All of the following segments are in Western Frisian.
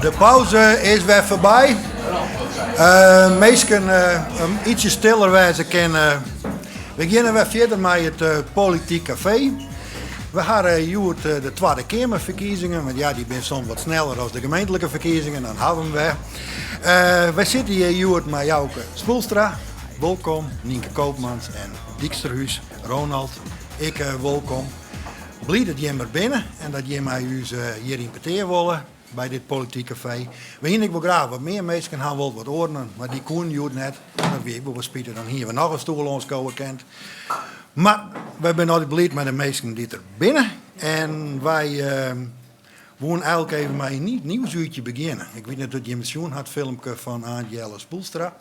De pauze is wer foarby. Minsken, om ytsje stiller wêze kinne. We geane wer fierder mei it Polityk Kafee. We hawwe hjoed de Twadde Keamerferkiezingen, want ja, dy binne soms wat sneller as de gemeentlike ferkiezingen, dan hawwe we 'm wer. Wy sitte hjir hjoed mei Jouke Spoelstra, wolkom, Nynke Koopmans en Dyksterhuis, Ronald, ek wolkom. Bliid dat jim der binne en dat jim mei ús hjir yn petear wolle by dit Polityk Kafee. We hiene ek wol graach wat mear minsken ha wold, wat oaren, mar dy koenen hjoed net. Dat wie ek wol wat spitich, dan hiene we noch in stoel oanskowe kind. Mar wy binne altyd bliid mei de minsken dy't der binne en wy woene eigenlik even mei in nieuwsuurtje begjinne. Ik wit net oft jim it sjoen ha, it filmke fan Aant Jelle Spoelstra.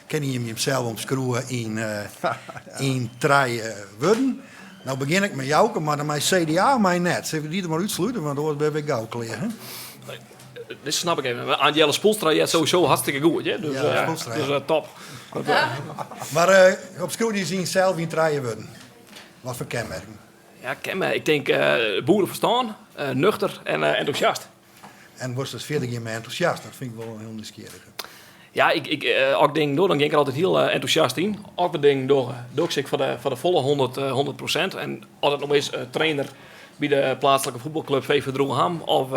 Kinne jim jimsels omskriuwe yn trije wurden? No begjin ik mei Jouke, mar dan mei CDA mei net. Sille we dy der mar útslute, want oars binne we gau klear. Hè? Dit snap ik even. Aant Jelle Spoelstra heart sowieso hartstikke goed. Hè? Dus, ja, Spoelstra, dus top. Mar uh, omskriuw dysels yn trije wurden. Wat foar kenmerken? Ja, kenmerken. Ik tink boereferstân, nuchter en entûsjast. En wolst dus fierder gean mei entûsjast? Dat fyn ik wol in hiel nijsgjirrige. Ja, ik, ik, as ik dingen doch, dan gean ik der altyd hiel entûsjast yn. As we dingen dogge, doch ik se ek foar de folle 100%. En as it no is trainer by de pleatslike fuotbalklup VV Droegeham of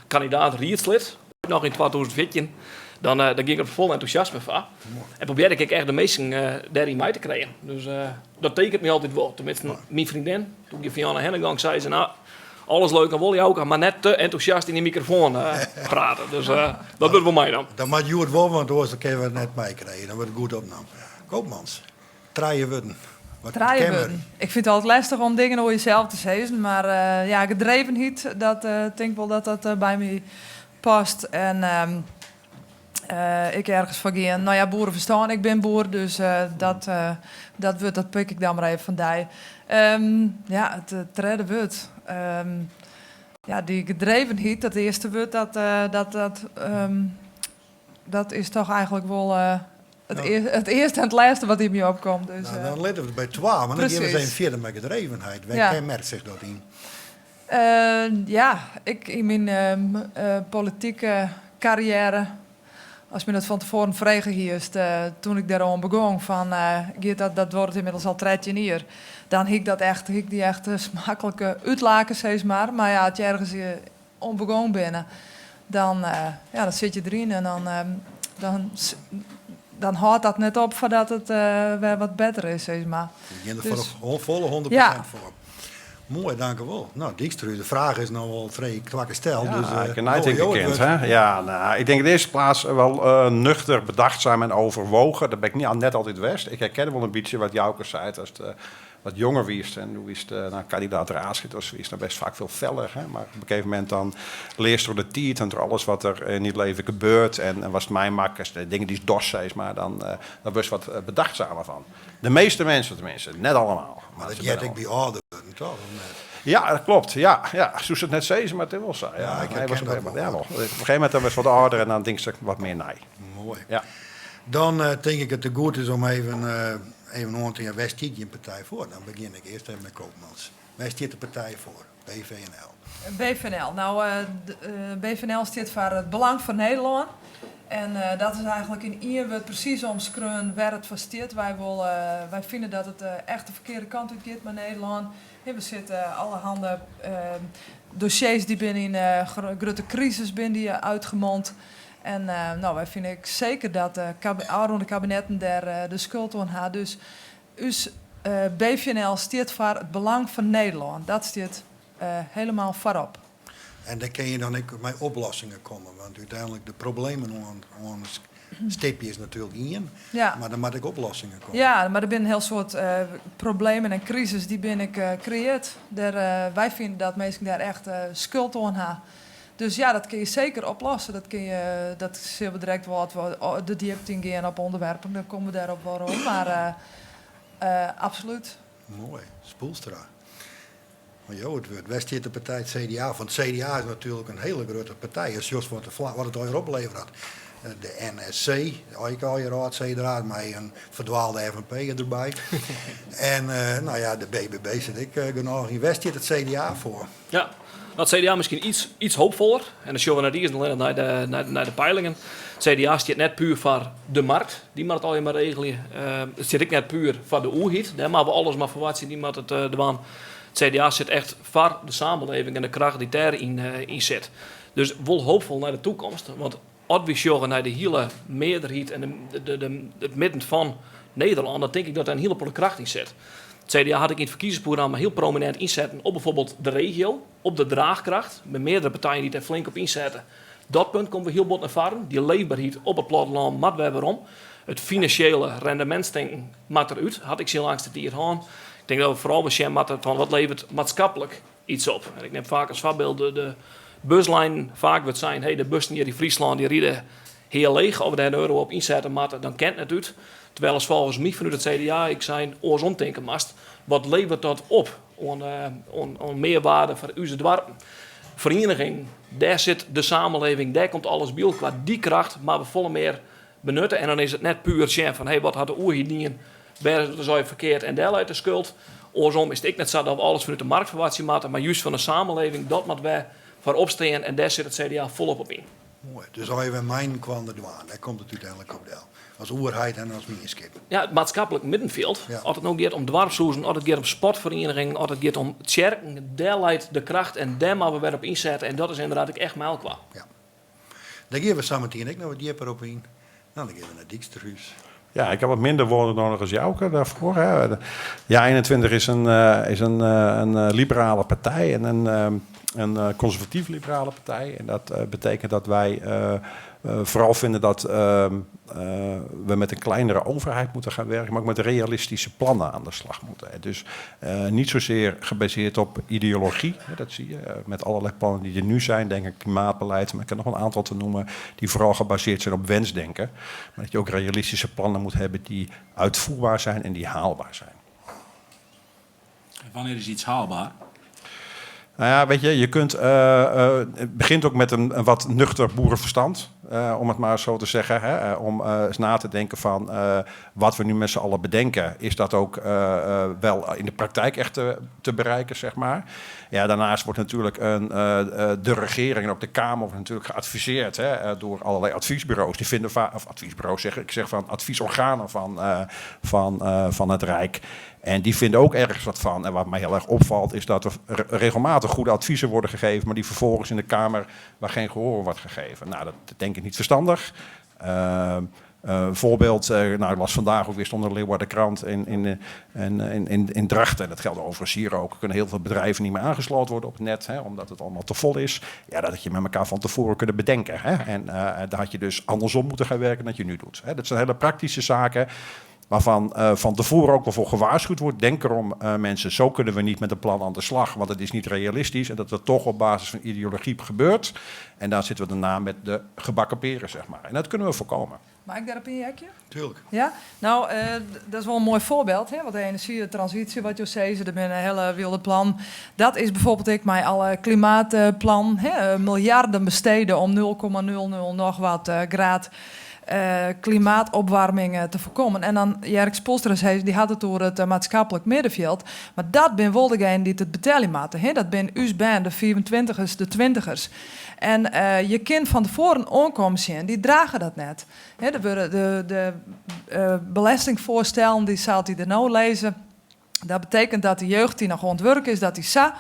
kandidaat riedslid, noch yn 2014, dan, dan gean ik der fol entûsjasme foar. En probearje ik ek echt de minsken dêryn mei te krijen. Dus dat tekent my altyd wol. Tenminsten, myn freondin, doe't ik hjir fan hinne gong, sei se, nou, alles leuk en wol Jouke, mar net te entûsjast yn de mikrofoan prate. Dus dat wurdt wol meinommen. Dat moat hjoed wol, want oars dan kinne we it net meikrije. Dan wurdt it goed opnommen. Koopmans, trije wurden. Wat Trije kenmerken? wurden. Ik fyn it altyd lestich om dingen oer jesels te sizzen, mar ja, gedrevenheid, dat tink ik wol dat dat by my past. En ek ergens foar gean. No ja, boereferstân, ik bin boer, dus dat, dat wurd dat pik ik dan mar even fan dy. Ja, it tredde wurd. Ja, dy gedrevenheid, dat earste wurd, dat, dat, dat, dat is toch eigentlik wol it earste en it lêste wat yn my opkomt. Dus, Nou, dan litte we it by twa, mar dan gean we ris Presys. even fierder mei gedrevenheid. Wêr kenmerkt sich dat yn? Ja, ik yn myn politike karriêre, ast my dat fan tefoaren frege hiest, toen ik dêroan begong, fan giet dat, dat duorret ynmiddels al 13 jier, dan hie ik dat echt, hie ik dy echt smaklik útlake, sis mar. Mar ja, as je ergens oan begong binne, dan, ja, dan sit je deryn en dan, dan, dan hâldt dat net op foardat it wer wat better is, sis mar. Je gean der foar de folle 100% foar. Moai, dankewol. No, Dykstra, de fraach is no al trije twa kear steld. Ja, dus, ik kin neitinke kind, hè? Ja, nou, ik denk in de eerste plaats wel nuchter, bedachtzaam en overwogen. Dat ben ik net altyd west. Ik herken wol in bytsje wat Jouke sei, ast wat jonger wiest en do wiest nou, kandidaat raadslid of wiest no best faak veel feller. Hè? Mar op in gegeven momint dan learst troch de tiid en troch alles wat der yn it leven gebeurt en en watst meimakkest, de dingen dy'tst dochst, sis mar, dan, dan wurdst wat bedachtzamer fan. De meeste mensen tenminste, net allemaal. Mar dat heart ek by âlder wurden, toch? Of net? Ja, dat klopt. Ja, ja. Soest it net sizze, mar it is wol sa. Ja, Ja, ik Nee, was herken op een dat gegeven wol. moment, ja, wol. Op in gegeven momint dan wurdst wat âlder en dan tinkst wat mear nei. Moai. Ja. Dan tink ik it te goed is om even, even oan te jaan, wêr stiet jim partij foar? Dan begjin ik earst even mei Koopmans. Wêr stiet de partij foar? BVNL. BVNL. Nou, BVNL stiet foar it Belang fan Nederlân. En dat is eigentlik yn ien wurd presys omskreaun wêr it foar stiet. Wy wolle, wy fine dat it echt de ferkearde kant út giet mei Nederlân. We sitte allerhande dossiers dy binne yn grutte krisis binne dy uitgemond. En no, wy fine ek seker dat de ôfrûne kabinetten dêr de skuld oan ha. Dus ús BVNL stiet foar it belang fan Nederlân. Dat stiet helemaal foarop. En dêr kinne je dan ek mei oplossingen komme, want úteinlik de problemen oan stipje is natuerlik ien, mar der moatte ek oplossingen komme. Ja, mar der binne in hiel soad problemen en krisis dy binne ek kreëard. Dêr, wy fine dat minsken dêr echt skuld oan ha. Dus ja, dat kinne je seker oplosse. Dat kinne je, dat sille we direkt wol as we de djipte yn gean op ûnderwerpen, dan komme we dêrop werom. Mar absolút. Moai. Spoelstra. Oan jo it wurd. Wêr stiet de partij it CDA foar? Want it CDA is natuerlik in hiele grutte partij. As sjochst wat it allegear oplevere hat. De NSC, ek allegear âld CDA mei in ferdwaalde FNP derby. En no ja, de BBB sit ek genôch yn. Wêr stiet it CDA foar? Ja, Nou, it CDA miskien iets, iets hoopfoller. En dan sjogge we net earst allinnich nei de, nei, nei de peilingen. It CDA stiet net puer foar de markt, dy moat it allegear mar regelje. It stiet ek net puer foar de oerheid, dêr moatte we alles mar ferwachtsje, dy moat it dwaan. It CDA sit echt foar de samenleving en de kracht dy't dêryn yn sit. Dus wol hoopfol nei de toekomst, want as wy sjogge nei de hiele mearderheid en de, de, it midden fan Nederlân, dan tink ik dat dêr in hiele protte kracht yn sit. It CDA hat ek yn it ferkiezingsprogramma hiel prominint ynsetten op bijvoorbeeld de regio, op de draachkracht, mei meardere partijen dy't dêr flink op ynsette. Dat punt komt wer hiel bot nei foaren. Dy leefberheid op it plattelân moat wer werom. It finansjele rendemintstinken moat derút, hat ek syn langste tiid hân. Ik tink dat we foaral wer sjen moatte fan wat leveret maatskaplik iets op. En ik nim faak as foarbyld de buslijnen. Faak wurdt sein, hey, de bussen hjir yn Fryslân dy ride heal leech. As we dêr in euro op ynsette moatte, dan kin it net út. Terwijl as folgens my fanút it CDA ek sein oarsom tinke moatst. Wat leveret dat op oan mearwaarde foar ús doarpen? Ferieniging, dêr sit de samenleving, dêr komt alles by elkoar. Dy kracht moatte we folle mear benutte. En dan is it net puer sjen fan hey, wat hat de oerheid dien, wêr is it dus allegear ferkeard en dêr leit de skuld. Oarsom is it ek net sa dat we alles fanút de markt ferwachtsje moatte, mar just fan de samenleving, dat moat wer foarop stean en dêr sit it CDA folop op yn. Moai. Dus as je wer mei-inoar dwaan, dêr komt it úteinlik op del. As oerheid en as mienskip. Ja, it maatskaplik middenfjild. As it no giet om doarpshûzen, as it giet om sportferienigingen, as it giet om tsjerken, dêr leit de kracht en dêr moatte we wer op ynsette en dat is ynderdaad ek echt mei elkoar. Ja. Dêr gean we sametien ek noch wat djipper op yn. Nou, dan gean we nei Dyksterhûs. Ja, ik ha wat minder woorden nodig as Jouke dêrfoar. Hè. JA21 is een liberale partij en een conservatief-liberale partij. En dat betekent dat wij vooral vinden dat we met een kleinere overheid moeten gaan werken, maar ook met realistische plannen aan de slag moeten. Dus niet zozeer gebaseerd op ideologie, hè, dat zie je met allerlei plannen die er nu zijn, denk ik klimaatbeleid, maar ik kan nog een aantal te noemen, die vooral gebaseerd zijn op wensdenken. Maar dat je ook realistische plannen moet hebben die uitvoerbaar zijn en die haalbaar zijn. En wanneer is iets haalbaar? Nou ja, weet je, je kunt, het begint ook met een wat nuchter boerenverstand, om het maar zo te zeggen. Hè, om eens na te denken van wat we nu met z'n allen bedenken, is dat ook wel in de praktijk echt te bereiken, zeg maar. Ja, daarnaast wordt natuurlijk de regering en ook de Kamer wordt natuurlijk geadviseerd, hè, door allerlei adviesbureaus. Die vinden of adviesbureaus zeg ik, zeg van adviesorganen van het Rijk. En die vinden ook ergens wat van. En wat mij heel erg opvalt is dat er regelmatig goede adviezen worden gegeven, maar die vervolgens in de Kamer waar geen gehoor wordt gegeven. Nou, dat denk ik niet verstandig. Voorbeeld, nou, ik las vandaag ook weer stond de Leeuwarden Krant in Drachten. En dat geldt overigens hier ook. Er kunnen heel veel bedrijven niet meer aangesloten worden op het net, hè, omdat het allemaal te vol is. Ja, dat had je met elkaar van tevoren kunnen bedenken. Hè. En daar had je dus andersom moeten gaan werken dan je nu doet. Hè. Dat zijn hele praktische zaken waarvan van tevoren ook wel voor gewaarschuwd wordt. Denk erom, mensen, zo kunnen we niet met een plan aan de slag, want het is niet realistisch. En dat het toch op basis van ideologie gebeurt. En daar zitten we daarna met de gebakken peren, zeg maar. En dat kunnen we voorkomen. Mag ik daarop injectje? Tuurlijk. Ja? Nou, dat is wel een mooi voorbeeld, hè? Want de energietransitie, wat je zei, er zijn een hele wilde plan. Dat is bijvoorbeeld ik met alle klimaatplan, hè? Miljarden besteden om 0,00 nog wat graad klimaatopwarming te voorkomen. En dan Jerk Spoelstra zei, die had het over het maatschappelijk middenveld. Maar dat ben wel degene die het betalen moeten. Hè? Dat ben us ben, de 24ers, de 20ers. En je kind van tevoren aankomen zien, die dragen dat net. Hè, de belastingvoorstellen, die zal hij er nou lezen. Dat betekent dat de jeugd die nog aan het werk is, dat die sa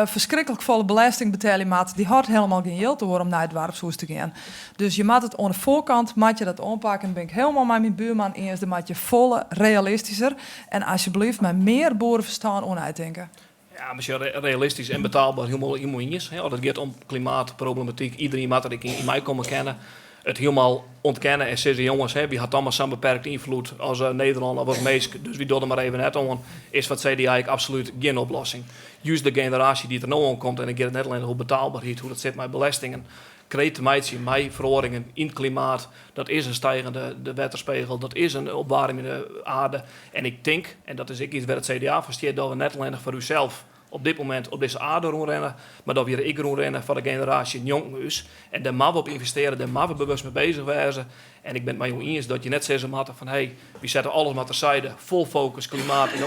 verschrikkelijk volle belasting betalen moet. Die had helemaal geen geld te horen om naar het dorpshuis te gaan. Dus je moet het aan de voorkant, moet je dat aanpakken. Dan ben ik helemaal met mijn buurman eens. Dan moet je volle realistischer en alsjeblieft met meer boerenverstand aan uitdenken. Ja, maar realistisch en betaalbaar helemaal eens. Hè. Als het gaat om klimaatproblematiek, iedereen moet er in mij komen kennen. Het helemaal ontkennen en zeggen, jongens, hè, wie had allemaal zo'n beperkte invloed als Nederland of als Meesk, dus wie doet er maar even net aan, is wat CDA eigenlijk absoluut geen oplossing. Juist de generatie die er nou aankomt, en ik get het net alleen hoe betaalbaarheid, hoe dat zit met belastingen, kreet meidje, mij verhoringen in het klimaat, dat is een stijgende de wetterspiegel, dat is een opwarming in de aarde. En ik denk, en dat is ik iets waar het CDA van staat, dat we net alleen nog voor uzelf op dit moment op deze aarde rondrennen, maar dat we hier ik rondrennen voor de generatie jong is. En daar moeten we op investeren, daar moeten we bewust mee bezig wezen. En ik ben het met jou eens dat je net zegt van, hey, we zetten alles maar terzijde, vol focus, klimaat, en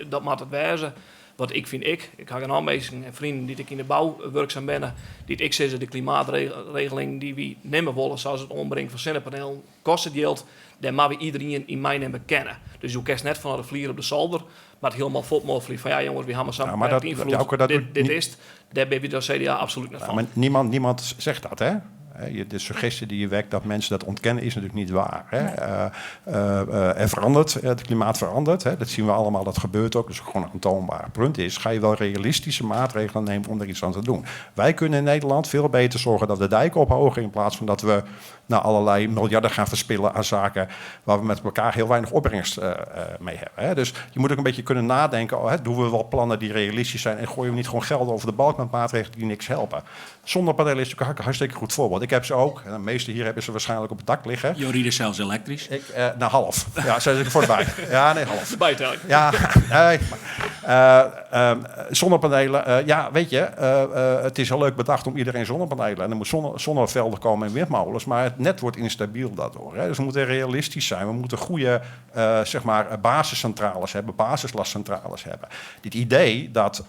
dat moet het wezen. Want ik fyn ek, ik ha genôch minsken en freonen dy't ek yn de bou wurksum binne, dy't ek sizze de klimaatregeling dy't wy nimme wolle, sa as it oanbringen fan sinnepanelen, kostet jild, dêr moatte wy iderien yn meinimme kinne. Dus jo kinst net fanôf de flier op de solder, mar it hielendal fuortmoffelje fan ja jonges, wy ha mar sa'n beperkte ynfloed, dit is it. Dêr binne wy as CDA absolút net fan. Maar niemand, niemand zegt dat, hè? De suggestie die je wekt dat mensen dat ontkennen is natuurlijk niet waar. Hè? Er verandert, het klimaat verandert. Hè? Dat zien we allemaal, dat gebeurt ook. Dat is gewoon aantoonbaar. Het punt is, ga je wel realistische maatregelen nemen om er iets aan te doen? Wij kunnen in Nederland veel beter zorgen dat de dijken ophogen in plaats van dat we nou, allerlei miljarden gaan verspillen aan zaken waar we met elkaar heel weinig opbrengst mee hebben. Hè? Dus je moet ook een beetje kunnen nadenken, oh, hè, doen we wel plannen die realistisch zijn en gooien we niet gewoon geld over de balk met maatregelen die niks helpen. Zonnepanelen is natuurlijk een hartstikke goed voorbeeld. Ik heb ze ook. En de meeste hier hebben ze waarschijnlijk op het dak liggen. Jo ride sels elektrysk? Ik, nou, half. Ja, zijn ze voorbij. Ja, nee, half. Bijtelling. Ja, nee. Maar, zonnepanelen, ja, weet je, het is heel leuk bedacht om iedereen zonnepanelen. En er moet zonnevelden komen en windmolens, maar het net wordt instabiel daardoor. Hè. Dus we moeten realistisch zijn. We moeten goede basiscentrales hebben, basislastcentrales hebben. Dit idee dat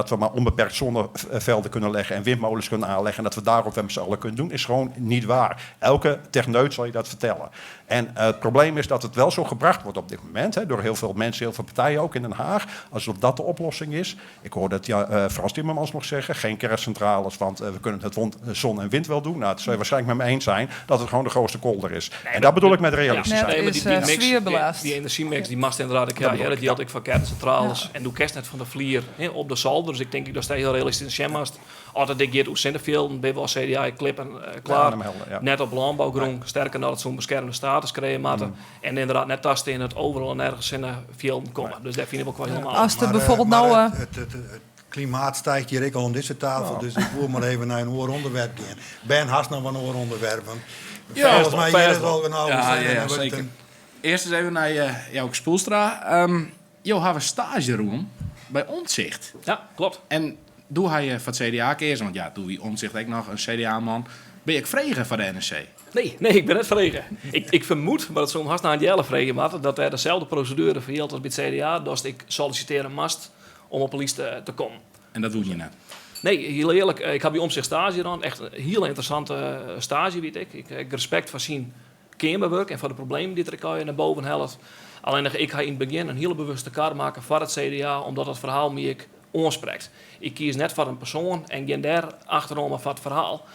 we maar onbeperkt zonnevelden kunnen leggen en windmolens kunnen aanleggen en dat we daarop met z'n allen kunnen doen, is gewoon niet waar. Elke techneut zal je dat vertellen. En het probleem is dat het wel zo gebracht wordt op dit moment, hè, door heel veel mensen, heel veel partijen ook in Den Haag, alsof dat de oplossing is. Ik hoorde het, ja, Frans Timmermans nog zeggen, geen kerncentrales, want we kunnen het zon en wind wel doen. Nou, het zou je waarschijnlijk met me eens zijn dat het gewoon de grootste kolder is. Nee, En dat bedoel ik met realistisch Ja. zijn. Nee, maar is, die mix, sfeerbelast. die energiemix, die mast inderdaad, ik, Dat bedoel ja, dat ik, die had ik van kerncentrales. Ja. En doe kerst net van de vlier, hè, op de zolder. Dus ik denk dat dat heel realistisch in Schemmast. Altijd ik geert hoe Zinnefield, ben wel CDA klippen, klaar. Ja, helder, ja. Net op landbouwgrond, sterker dan dat zo'n beschermde status kregen moeten. En inderdaad net tasten in het overal en ergens in de velden komen. Dus daar vind ik ook wel helemaal. Als er Maar, bijvoorbeeld maar nou, het klimaat stijgt hier ook al om deze tafel, dus ik wil maar even naar een ooronderwerp gaan. Ben haast nog wel een ooronderwerp, want Ja, volgens mij hier is vast al nou Ja, en ja, dan ja, wordt het zeker. een- Eerst eens even naar Jouke Spoelstra. Jo, hebben stage room bij Omtzigt. Ja, klopt. En doe hij van het CDA keer, want ja, doe wie Omtzigt ook nog een CDA-man. Ben ik vregen van de NSC? Nee, nee, ik ben net vregen. Ik vermoed, maar dat zou haast naar het Jelle vregen, maar dat er dezelfde procedure verhield als bij het CDA, dat ik solliciteren mast om op de lijst te komen. En dat doe je net. Nee, heel eerlijk, ik heb bij Omtzigt stage gedaan. Echt een heel interessante stage, weet ik. Ik respect voor zijn kamerwerk en voor de problemen die er naar boven helpt. Alleen ik ga in het begin een hele bewuste kar maken voor het CDA, omdat dat verhaal me ik aanspreekt. Ik kies net voor een persoon en geen daar achterom maar voor het verhaal.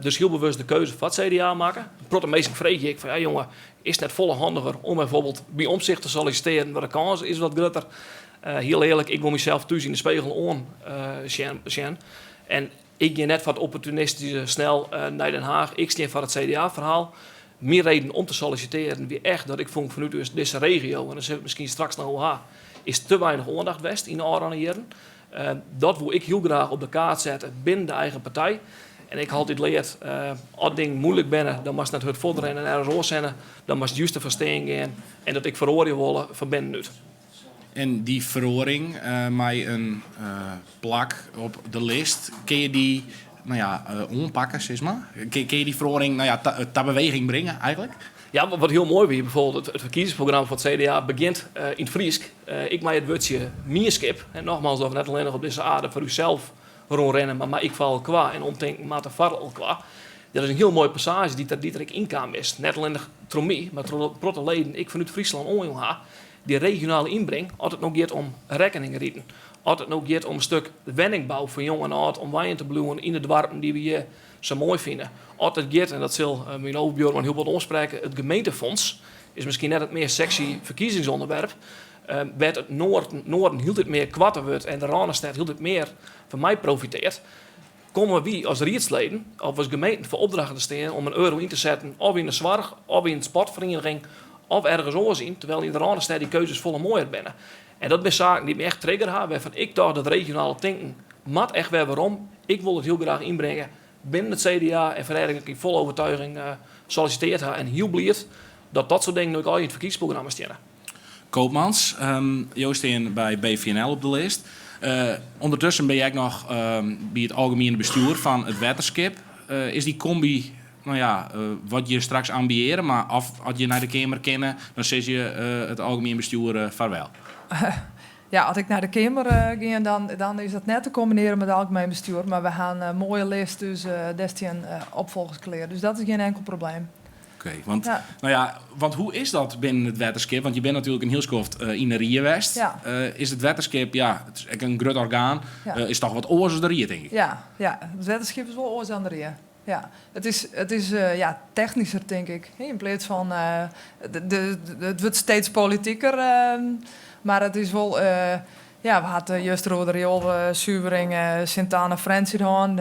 Dus heel bewust de keuze voor het CDA maken. Protte meestal vreeg ik van, ja jongen, is het net volle handiger om bijvoorbeeld bij Omtzigt te solliciteren, waar de kans is wat groter. Heel eerlijk, ik wil mezelf thuis in de spiegel aan zien. En ik ga net van het opportunistische snel naar Den Haag. Ik sta voor het C D A-verhaal. Meer reden om te solliciteren, wie echt dat ik vond vanuit dus deze regio, en dan zit het misschien straks naar OH, is te weinig aandacht west in de oranje jaren. Dat wil ik heel graag op de kaart zetten binnen de eigen partij. En ik had altijd geleerd, als ding moeilijk binnen, dan was het het vorderen en ergens oorzetten, dan was het juist te verstaan gaan en dat ik verhoren willen van binnenuit. En die verhoring met een plak op de list, kun je die, nou ja, ompakken, zeg maar? Kun je die verhoring, nou ja, ta beweging brengen eigenlijk? Ja, wat heel mooi was, bijvoorbeeld het verkiezingsprogramma van het CDA begint in het Friesk. Ik maak het woordje mierskip. En nogmaals, dat we net alleen nog op deze aarde voor uzelf rondrennen, maar ik val qua en omdenken maar te varrel qua. Dat is een heel mooie passage die er ik in kwam is. Net alleen nog tromie, maar protte leden, ik vanuit Friesland onjong ha, die regionale inbreng, altijd nog gaat om rekening rieden. Altijd nog gaat om een stuk wenningbouw voor jong en oud, om wijn te bloeien in de dwarpen die we hier zo mooi vinden. Altijd gaat, en dat zal mijn overbuurman heel wat onspreken, het gemeentefonds is misschien net het meer sexy verkiezingsonderwerp. Werd het Noorden hield het meer kwarten wordt en de Randstad hield het meer van mij profiteert, komen we als rietsleden of als gemeenten voor opdrachten te staan om een euro in te zetten, of in de zorg, of in de sportvereniging, of ergens anders in, terwijl in de Randstad die keuzes volle mooier binnen. En dat zijn zaken die me echt triggeren hebben, waarvan ik dacht dat regionale denken mat echt weer waarom. Ik wil het heel graag inbrengen binnen het CDA en vandaar dat ik in volle overtuiging solliciteerd heb en heel blij dat dat soort dingen ook al in het verkiezingsprogramma staan. Koopmans, Joost in bij BVNL op de lijst. Ondertussen ben jij ook nog bij het algemene bestuur van het Wetterskip. Is die combi, nou ja, wat je straks ambiëren, maar als je naar de Kamer kennen, dan zeg je het algemeen bestuur vaarwel. Ja, as ik nei de Keamer gean, dan is dat net te kombinearjen mei it algemeen bestjoer. Mar we ha in moaie list, dus dêr stean opfolgers klear. Dus dat is gjin inkel probleem. Oké, want, no ja, want hoe is dat binnen it wetterskip? Want je binne natuerlik in hiel skoft yn de rie west. Ja. Is it wetterskip, ja, it is ek in grut orgaan, is toch wat oars as de rie, tink ik? Ja, ja, it wetterskip is wol oars dan de rie. Ja, it is ja, technysker, tink ik. Yn pleats fan, it wurdt steeds politiker, mar it is wol, ja, we hawwe juster oer de rioelsuvering Sint-Anne Frjentsjer hân.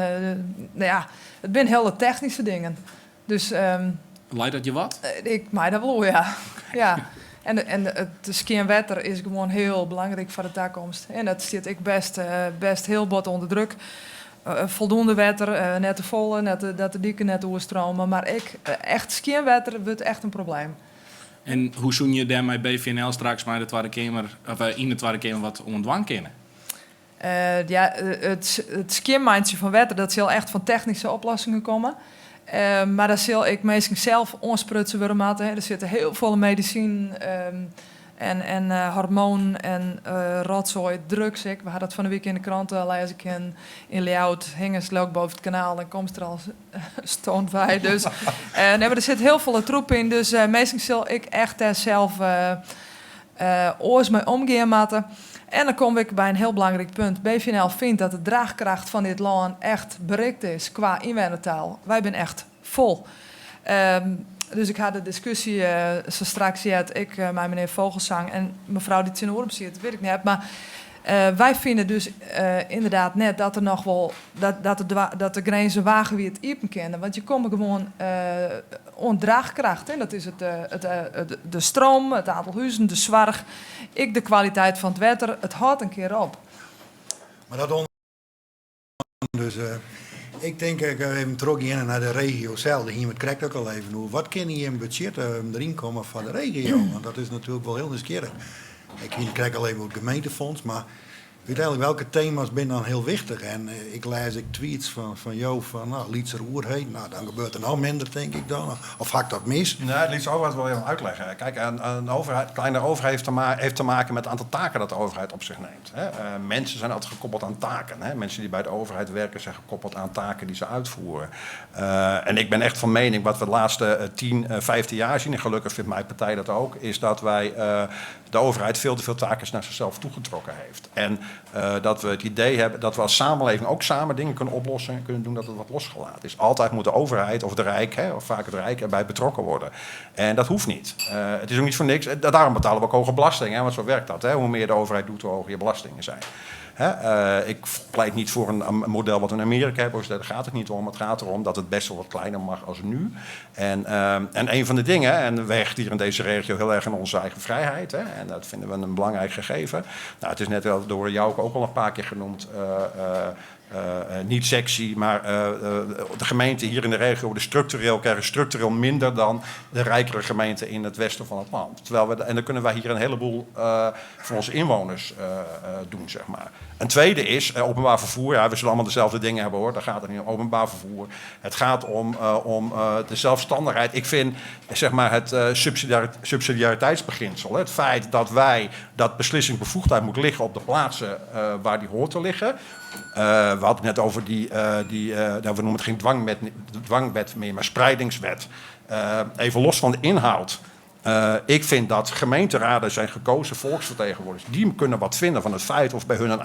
No ja, it binne hiele technyske dingen. Dus, Leit dat je wat? Ik mei dat wol, ja. Ja. En it skjin wetter is gewoan hiel belangryk foar de takomst. En dat stiet ek bêst hiel bot ûnder druk. Foldoende wetter, net te folle, net, dat de diken net oerstreame. Mar ek echt skjin wetter wurdt echt in probleem. En hoe soene je dêr mei BVNL straks mei de Twadde Keamer, of yn de Twadde Keamer wat oan dwaan kinne? Ja, it skjinmeitsjen fan wetter, dat sil echt fan technyske oplossingen komme. Mar dêr sil ek minsken sels oansprutsen wurde moatte. Der sitte hiel folle medisinen en hormoanen en rotsoai, drugs ek. We ha dat fan 'e wike yn de krante lêze kinnen. Yn Ljouwert hingest leau boppe it kanaal en komst der al stoned wei. Dus, nee, mar der sit hiel folle troep yn. Dus minsken sil ek echt dêr sels oars mei omgean moatte. En dan kom ik by in hiel belangryk punt. BVNL fynt dat de draachkracht fan dit lân echt berikt is kwa ynwennertal. Wy binne echt fol. Dus ik ha de diskusje sa straks heard, ik mei menear Vogelzang en mefrou dy't tsjinoer him sit, wit ik net. Mar wy fine dus ynderdaad net dat der noch wol dat de grinzen wagenwiid iepen kinne. Want je komme gewoan oan draachkracht. Hè. Dat is de stroom, it oantal huzen, de soarch, ek de kwaliteit fan it wetter. It hâldt in kear op. Mar dat dus ik tink ik even trochgean nei de regio sels. Dêr hiene we it krekt ek al even oer. Wat kin jim betsjutte om deryn komme foar de regio? Want dat is natuerlik wol hiel nijsgjirrich. Ik hie it krekt al even oer it gemeentefonds, mar úteinlik welke tema's binne dan hiel wichtich? En ik lês ek tweets fan jo fan no, lytsere oerheid, no, dan gebeurt der noch minder, tink ik dan. Of ha ik dat mis? Nee, het lytse overheid wil ik even uitleggen. Kijk, een overheid, kleine overheid heeft te maken met het aantal taken dat de overheid op zich neemt. Hè. Mensen zijn altijd gekoppeld aan taken. Hè. Mensen die bij de overheid werken zijn gekoppeld aan taken die ze uitvoeren. En ik ben echt van mening, wat we de laatste 10, 15 jaar zien, en gelukkig vindt mijn partij dat ook, is dat wij de overheid veel te veel taken naar zichzelf toegetrokken heeft. En dat we het idee hebben dat we als samenleving ook samen dingen kunnen oplossen en kunnen doen dat het wat losgelaten is. Altijd moet de overheid of de Rijk, hè, of vaak het Rijk, erbij betrokken worden. En dat hoeft niet. Het is ook niet voor niks. Daarom betalen we ook hoge belasting, hè, want zo werkt dat. Hè. Hoe meer de overheid doet, hoe hoger je belastingen zijn. Hè, ik pleit niet voor een model wat we in Amerika hebben, dus daar gaat het niet om. Het gaat erom dat het best wel wat kleiner mag als nu. En een van de dingen, en wij hechten hier in deze regio heel erg aan onze eigen vrijheid, hè, en dat vinden we een belangrijk gegeven. Nou, het is net wel door jou ook al een paar keer genoemd, niet sexy, maar de gemeenten hier in de regio worden structureel, krijgen structureel minder dan de rijkere gemeenten in het westen van het land. En dan kunnen wij hier een heleboel voor onze inwoners doen, zeg maar. Een tweede is openbaar vervoer. Ja, we zullen allemaal dezelfde dingen hebben hoor, daar gaat het niet om. Openbaar vervoer. Het gaat om de zelfstandigheid. Ik vind, zeg maar, het subsidiariteitsbeginsel, hè, het feit dat wij dat beslissingsbevoegdheid moet liggen op de plaatsen waar die hoort te liggen. We hadden het net over die nou, we noemen het geen dwangwet meer, maar spreidingswet. Even los van de inhoud. Ik vind dat gemeenteraden zijn gekozen volksvertegenwoordigers. Die kunnen wat vinden van het feit of bij hun een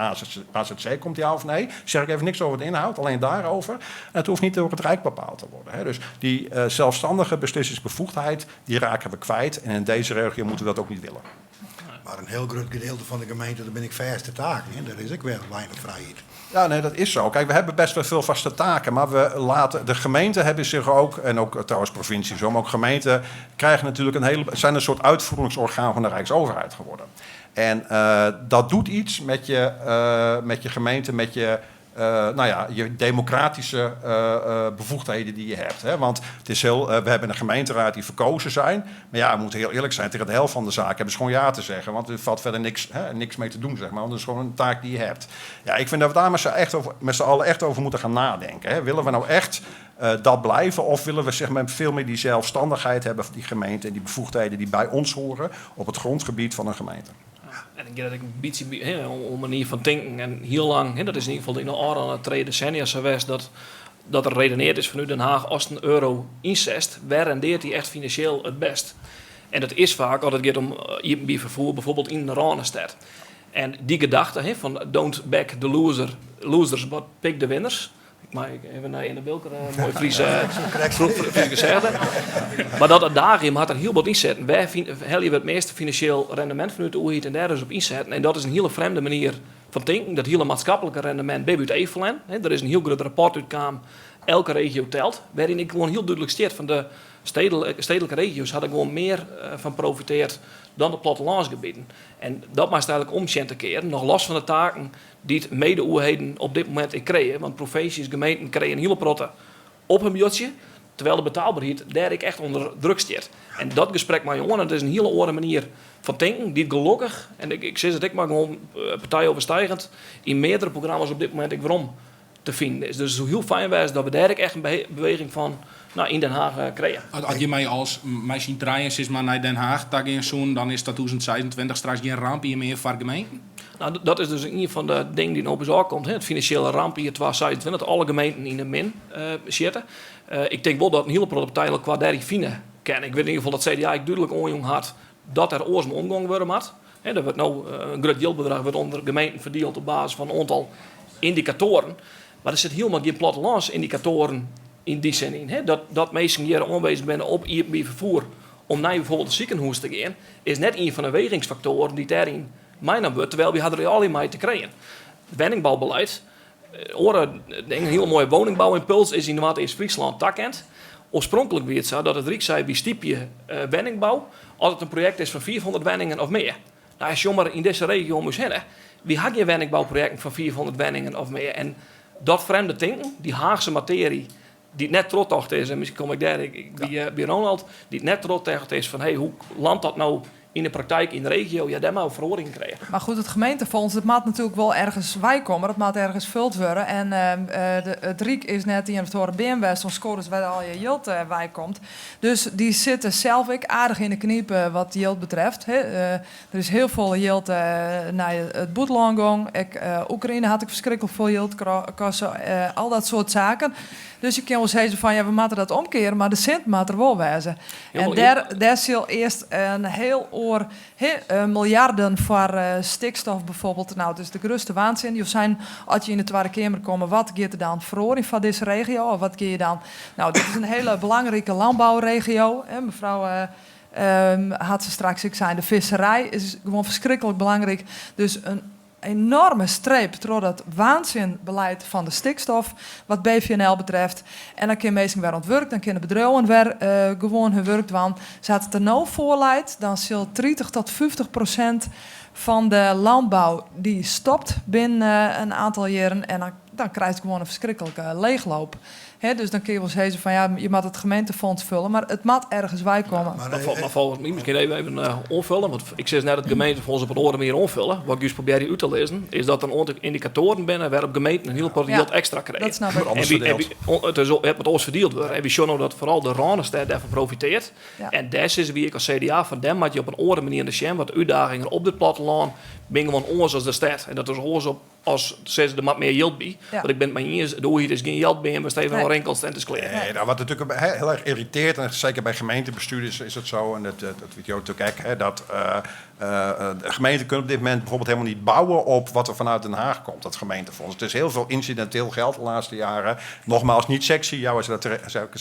AZC komt, ja of nee. Zeg ik even niks over de inhoud, alleen daarover. En het hoeft niet door het Rijk bepaald te worden. Hè. Dus die zelfstandige beslissingsbevoegdheid, die raken we kwijt. En in deze regio moeten we dat ook niet willen. Maar een heel groot gedeelte van de gemeente, daar ben ik vaste taken. Hè. Daar is ook wel weinig vrijheid. Ja, nee, dat is zo. Kijk, we hebben best wel veel vaste taken, maar we laten, de gemeenten hebben zich ook, en ook trouwens provincies, maar ook gemeenten krijgen natuurlijk een hele, zijn een soort uitvoeringsorgaan van de Rijksoverheid geworden. En dat doet iets met je gemeente, met je, nou ja, je democratische bevoegdheden die je hebt. Hè? Want we hebben een gemeenteraad die verkozen zijn. Maar ja, we moeten heel eerlijk zijn, tegen de helft van de zaken hebben ze gewoon ja te zeggen. Want er valt verder niks, hè, niks mee te doen, zeg maar. Want het is gewoon een taak die je hebt. Ja, ik vind dat we daar met z'n allen echt over moeten gaan nadenken. Hè? Willen we nou echt dat blijven? Of willen we, zeg maar, veel meer die zelfstandigheid hebben van die gemeente en die bevoegdheden die bij ons horen op het grondgebied van een gemeente? En dan giet it ek in bytsje om manier fan tinken. En hiel lang, dat is yn ieder gefal yn de ôfrûne trije desennia sa west, dat der redeneard is fanút Den Haag, ast in euro ynsetst, wêr rendeart dy echt finansjeel it bêst? En dat is faak as it giet om iepenbier ferfoer, bijvoorbeeld yn de Rânestêd. En dy gedachte fan don't back the loser, losers, but pick the winners. Ik mei even nei Inne Bilker, moai Fries, Fries gezegde. Mar dat adagium hat der hiel wat ynsetten. Wêr helje we it measte finansjeel rendemint fanút de oerheid en dêr dus op ynsetten. En dat is in hiele frjemde manier fan tinken. Dat hiele maatskiplike rendemint by út Evelyn. Der is in hiel grut rapport útkaam, Elke regio telt, wêryn ek gewoan hiel dúdlik stiet fan de stedelike regio's ha der gewoan mear fan profiteard dan de plattelânsgebieten. En dat moatst eigenlik om sjen te kearen, noch los fan de taken dy't mede-oerheden op dit momint ek krije. Want provinsjes, gemeenten krije in hiele protte op hun bjordsje, terwijl de betaalberheid dêr ek echt ûnder druk stiet. En dat gesprek mei je oan, en it is in hiele oare manier fan tinken, dy't gelokkich, en ik sis it ek mar gewoan partijoverstijgend, yn meardere programma's op dit momint ek werom te finen is. Dus it soe hiel fijn wêze dat we dêr ek echt in beweging fan nou, yn Den Haag krije. As je mei als mei syn trijen sis mar nei Den Haag ta gean soenen, dan is 2026 straks gjin rampjier mear foar gemeenten? Nou, dat is dus ien fan de dingen dy't no op ús ôfkomt. It finansjele rampjier 2026, dat alle gemeenten yn de min sitte. Ik tink wol dat in hiele protte partijen elkoar dêryn fine kinne. Ik wit yn ieder gefal dat CDA ek dúdlik oanjûn hat dat der oars mei omgong wurde moat. Der wurdt no in grut jildbedrach wurdt ûnder gemeenten ferdield op basis fan in oantal yndikatoaren. Mar der sit hielendal gjin plattelânsindikatoaren yn dy sin yn. Dat minsken hjir oanwezen binne op iepenbier ferfoer om nei bijvoorbeeld it sikehûs te gean, is net ien fan de wegingsfaktoaren dy't dêryn meinaam wurdt, terwijl wy ha der allegear mei te krijen. Wenningbouwbeleid, oare ding, in hiele moaie woningbouwimpuls is yn Noardeast-Fryslân takend. Oarspronklik wie it sa dat it Ryk sei wy stypje wenningbou as it in projekt is fan 500 wenningen of mear. Nou, sjoch mar yn dizze regio om ús hinne, wy ha gjin wenningbouprojekten fan 500 wenningen of mear. En dat frjemde tinken, dy Haachse matearje dy't net trochtocht is, en miskien kom ik dêr by Ronald, dy't net trochtocht is fan hey, hoe landt dat no yn de praktijk yn de regio, ja, dêr moatte we feroaring yn krije. Mar goed, it gemeentefonds, dat moat natuerlik wol ergens weikomme, dat moat ergens fuld wurde. En it Ryk is net ien of oare beam west oan skodders wêr't al je jild weikomt. Dus dy sitte sels ek aardich yn de knyp wat jild betreft. Der is hiel folle jild nei it bûtenlân gong. Ek Oekraïne hat ek ferskriklik folle jild koste. Al dat soart saken. Dus je kinne wol sizze fan ja, we moatte dat omkeare, mar de sint moat der wol wêze. En dêr, dêr sil earst in hiel oar miljarden foar stikstof bijvoorbeeld. Nou, it is de grutste waansin. Jo seinen, as je yn de Twadde Keamer komme, wat giet der dan feroarjen foar dizze regio? Of wat gean je dan. Nou, dit is in hiele belangrike lânbouregio. Mefrou hat se straks ek sein, de fisserij is gewoan ferskriklik belangryk. Dus in enorme streep troch dat waansinbeleid fan de stikstof wat BVNL betreft. En dan kinne minsken wer oan it wurk, dan kinne bedriuwen wer gewoan hun wurk dwaan. Sa't it der no foar leit, dan sil 30 tot 50% fan de lânbou dy stopt binnen in oantal jierren en dan krijst gewoan in ferskriklike leechloop. Dus dan kinne je wol sizze fan ja, je moatte it gemeentefonds fulle, mar it moat ergens weikomme. Mar folgens my, miskien even oanfulle, want ik sis net it gemeentefonds op in oare manier oanfulle. Wat ik júst probearje út te lizzen, is dat der in oantal yndikatoaren binne wêrop gemeenten in hiel protte jild ekstra krije. Dat snap ik. En it moat oars ferdield wurde. En wy sjogge no dat foaral de Rânestêd dêrfan profiteart. En dêr sizze wy ek as CDA fan dêr moatte je op in oare manier nei sjen, want de útdagingen op dit plattelân binne gewoan oars as de stêd. En dat is oars op as sizze der moat mear jild by. Want ik bin it mei iens, de oerheid is gjin jildbeam, wêr'tst even oan rinkelst en it is klear. Nee, nou, wat natuerlik hiel erch yrritearret, en seker by gemeentebestuurders is it sa, en dat witte jo natuerlik ek, hè, dat de gemeenten kunnen op dit moment bijvoorbeeld helemaal niet bouwen op wat er vanuit Den Haag komt, dat gemeentefonds. Het is heel veel incidenteel geld de laatste jaren. Nogmaals, niet sexy, jou zei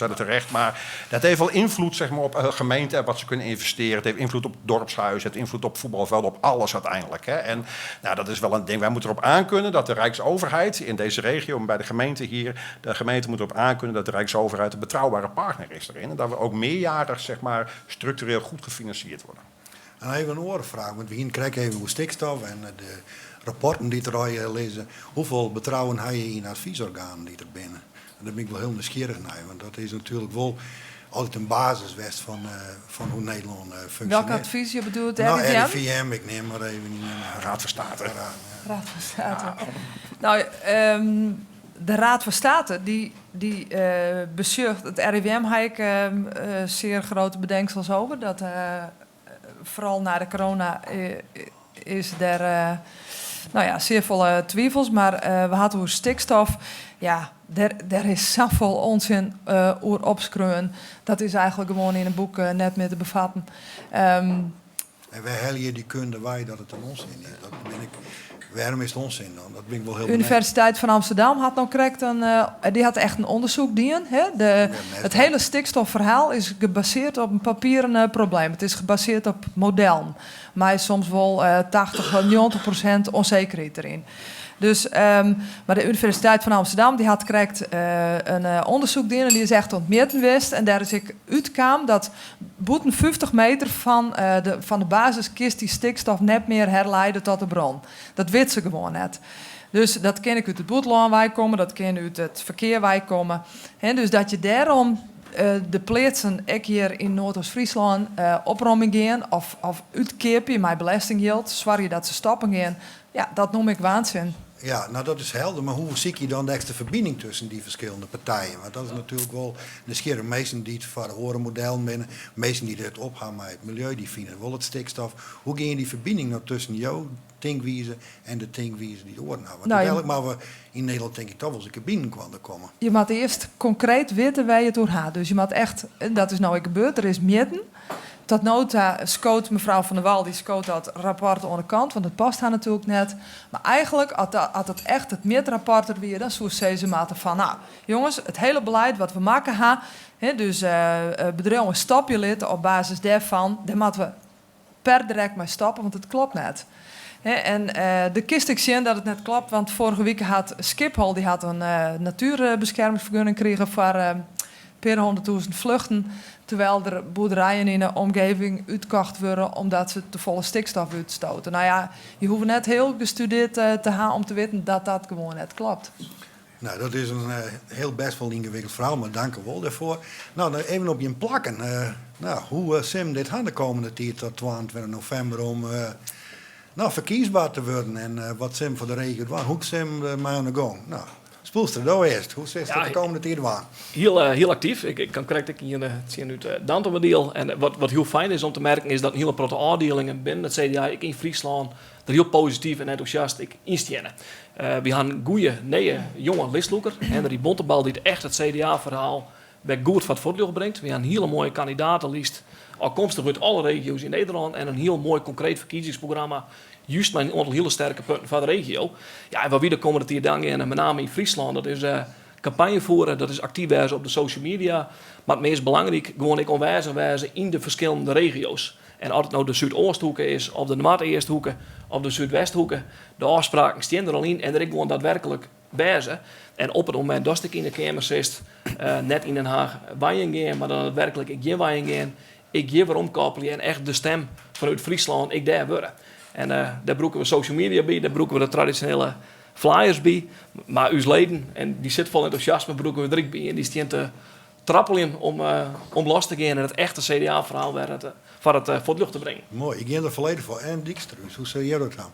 dat terecht, maar dat heeft wel invloed, zeg maar, op gemeenten en wat ze kunnen investeren. Het heeft invloed op dorpshuizen, het heeft invloed op voetbalvelden, op alles uiteindelijk. Hè. En nou, dat is wel een ding. Wij moeten erop aankunnen dat de Rijksoverheid in deze regio en bij de gemeente hier, de gemeente moet erop aankunnen dat de Rijksoverheid een betrouwbare partner is erin. En dat we ook meerjarig, zeg maar, structureel goed gefinancierd worden. En even in oare fraach, want we hiene krekt even oer stikstof en de rapporten dy't der allegear lizze. Hoefolle betrouwen ha je yn advysorganen dy't der binne? En dêr bin ik wol hiel nijsgjirrich nei, want dat is natuerlik wol altyd in basis west fan hoe't Nederlân funksjonearret. Welk advys je bedoelt, RIVM? Nou, RIVM, ik neam mar even ien. Raad van State. Raad van State. Nou, de Raad van State dy besjocht, it RIVM ha ik sear grutte bedenksels over, dat foaral nei de corona. is der no ja, sear folle twivels. Mar we ha it oer stikstof. Ja, der is safolle onsin oer opskreaun. Dat is eigentlik gewoan yn in boek net mear te befatten. En wêr helje je dy kunde wei dat it in onsin is? Dat bin ik, wêrom is it onsin dan? Dat bin ik wol hiel benijd. Universiteit fan Amsterdam hat no krekt in, dy hat echt in ûndersyk dien. Hè? It hiele stikstofferhaal is gebasearre op in papieren probleem. It is gebasearre op modellen. Mei soms wol 80, 90% onzekerheid deryn. Dus, mar de Universiteit fan Amsterdam dy hat krekt in ûndersyk dien en dy is echt oan it mjitten west. En dêr is ek útkaam dat bûten 50 meter fan de basis kinst dy stikstof net mear herleide tot de bron. Dat witte se gewoan net. Dus dat kin ek út it bûtenlân weikomme, dat kin út it ferkear weikomme. Dus dat je dêrom de pleatsen ek hjir yn Noardeast-Fryslân opromjen gean of útkeapje mei belestingjild, soargje dat se stoppen gean, ja, dat noem ik waanzin. Ja, no dat is helder, mar hoe sykje je dan de ekstra ferbining tusken dy ferskillende partijen? Want dat is natuerlik wol nijsgjirrich. Minsken dy't foar oare modellen binne, minsken dy't it op ha mei it miljeu, dy fine wol it stikstof. Hoe gean je dy ferbining no tusken jo tinkwize en de tinkwize dy't oaren hawwe? Want úteinlik moatte we yn Nederlân tink ik toch wol ris in kear byinoar komme. Je moatte earst konkreet witte wêr't je it oer ha. Dus je moatte echt, dat is no ek gebeurd, der is mjitten. Tot no ta skoot mefrou Van der Wal dy skoot dat rapport oan de kant, want it past har natuerlik net. Mar eigentlik, as it echt it mjitrapport der wie, dan soe sizze moatte fan, no, jonges, it hiele beleid wat we makke ha, dus bedriuwen stopje litte op basis dêrfan, dêr moatte we per direkt mei stoppe, want it klopt net. En de kinst ek sjen dat it net klopt, want foarige wike hat Skiphol dy hat in natuerbeskermingsfergunning krigen foar in pear hûnderttûzen fluchten, terwijl der boerderijen yn de omgeving útkocht wurde omdat se tefolle stikstof útstote. No ja, je hoege net hiel gestudearre te ha om te witten dat dat gewoan net klopt. No, dat is in hiel bêst wol yngewikkeld ferhaal, mar dank wol dêrfoar. No, dan even op jim plakken. No, hoe sim dit ha de kommende tiid tot 22 novimber om no, ferkiesber te wurden en wat sim foar de regio dwaan? Hoe sim mei oan de gong? No, Spoelstra, do earst. Hoe silst dat de komende tiid dwaan? Hiel, hiel aktyf. Ik kaam krekt ek ien tsjin út Dantumadiel. En wat hiel fijn is om te merken is dat in hiele protte ôfdielingen binnen it CDA, ek yn Fryslân, der hiel posityf en entûsjast ek yn steane. Wy ha in goede, nije, jonge listlûker, Henry Bontebal, dy't echt it CDA-ferhaal wer goed foar it fuotljocht bringt. Wy ha in hiele moaie kandidatelist, ôfkomstich út alle regio's yn Nederlân en in hiel moai konkreet ferkiezingsprogramma, just mei in oantal hiele sterke punten foar de regio. Ja, en wat wy de kommende tiid dan geane, met name yn Fryslân, dat is kampanje fiere, dat is aktyf wêze op de social media, mar it meast belangryk, gewoan ek oanwêzich wêze yn de ferskillende regio's. En as it no de Súdoasthoeke is, of de Noardeasthoeke, of de Súdwesthoeke, de ôfspraken stean der al yn en der ek gewoan daadwerklik wêze. En op it momint datst ek yn de Keamer sitst, net yn Den Haach wenjen gean, mar dan daadwerklik ek hjir wenjen gean, ek hjir weromkoppelje en echt de stim fanút Fryslân ek dêr wurde. En dêr brûke we social media by, dêr brûke we de tradisjonele flyers by, mar ús leden, en dy sitte fol entûsjasme, brûke we der ek by en dy stean te trappeljen om los te gean en it echte CDA-ferhaal wer foar it fuotljocht te bringen. Moai, ik gean der folledich foar. En Dykstra, hoe sil je dat ha?